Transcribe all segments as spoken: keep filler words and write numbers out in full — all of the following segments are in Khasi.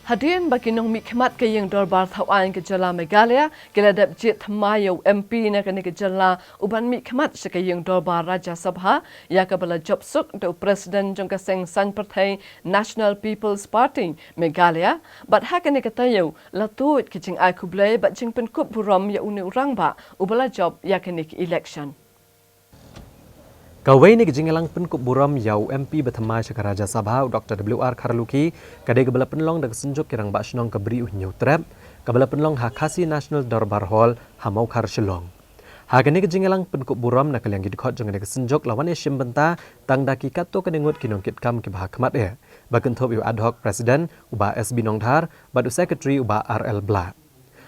Hadien ba ki nongmihkhmat ka ïing dorbar thaw aiñ ka jylla Meghalaya ki la dep jied thymmai ïa u M P na kane ka jylla u ban mihkhmat sha ka ïing dorbar Rajya Sabha ïa kaba la jop suk da u president jong ka seng saiñ pyrthei National People's Party Meghalaya, bad ha kane ka taïew la tuid ki jingai khublei bad jingpynkup burom ïa une u rangbah uba la jop ïa kane ka election. Kawei na ki jingïalang pynkup burom ïa u M P ba thymmai sha ka Rajya Sabha, u Doctor W R Kharlukhi, ka dei kaba la pynlong da ka Synjuk ki Rangbah Shnong ka Bri U Hynñiewtrep, kaba la pynlong ha Khasi National Dorbar Hall, ha Mawkhar, Shillong. Ha kane ka jingïalang pynkup burom na ka liang ki dkhot jong kane ka synjuk la wan ïashim bynta tang da ki katto katne ngut ki nongkitkam kiba ha khmat eh, ba kynthup ïa u ad hoc president u Bah S B Nongdhar bad u secretary u Bah R L Blah.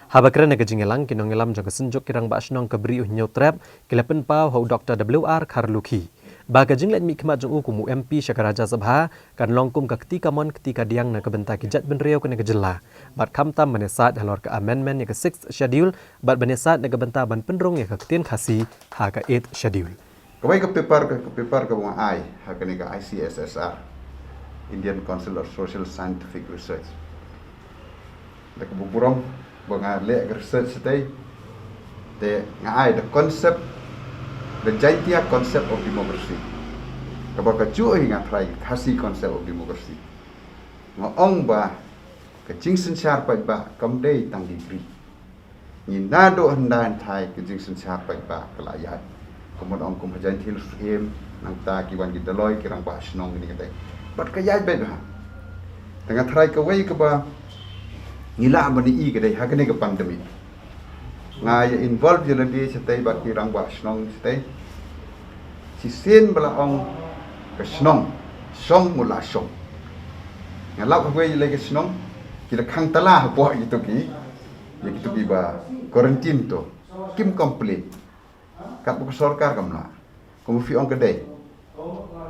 Haba kren ha ka jingïalang, ki nongïalam jong ka Synjuk ki Rangbah Shnong ka Bri U Hynñiewtrep ki la pynpaw ha u Doctor W R Kharlukhi ba ka jingleit mihkhmat jong u kum u M P sha ka Rajya Sabha kan long kum ka kti kamon kti kadiang na ka bynta ki jaitbynriew kane ka jylla, bad khamtam ban ïasaid halor ka amendment ïa ka Sixth Schedule bad ban ïasaid na ka bynta ban pynrung ïa ka ktien Khasi ha ka Eighth Schedule. Kawei ka paper, ka, ka paper kaba nga ai ha kane ka I C S S R, Indian Council of Social Scientific Research. Da kaba burom ba nga leh ka research shatei, te nga ai the concept, the Jaintia concept of democracy. Kaba kajuh hi nga tharai Khasi concept of democracy. Nga ong ba ka jingsynshar paidbah kam dei tang ki Bri. Ngi naduh hyndai hynthai ka jingsynshar paidbah ka la ïaid. Kumba ong kum ha Jaintia Hills Syiem, nangta ki wan ki Dolloi, ki Rangbah Shnong, kine kitai. Bad ka ïaid beit bha. Te nga tharai kawei kaba ngi lah ban ïohi ka dei ha kane ka pandemic. Nga ïa involve ïa lade shatei bad ki Rangbah Shnong shatei. Shisien ba la ong ka shnong, shong mut la shong. Nga lap hawei ïa lei ka shnong, ki la khang tala hapoh ïa kito ki, ïa kito kiba quarantine to. Kim complain. Katba ka sorkar kam lah. Kumba phi ong ka dei.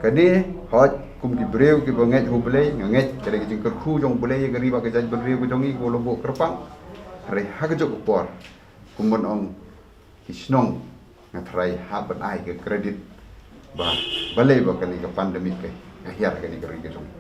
Kane, hooid, kum ki briew kiba ngeit ha U Blei, nga ngeit ka dei ka jingkyrkhu jong U Blei ïa ka ri bad ka jaitbynriew ka jong ngi kaba la buh kyrpang. Hynrei ha kajuh ka por, kumba ong ki shnong, nga tharai hap ban ai ka credit ba balei ba kane ka pandemic ka, ka hiar kane ka ri ka jong ngi.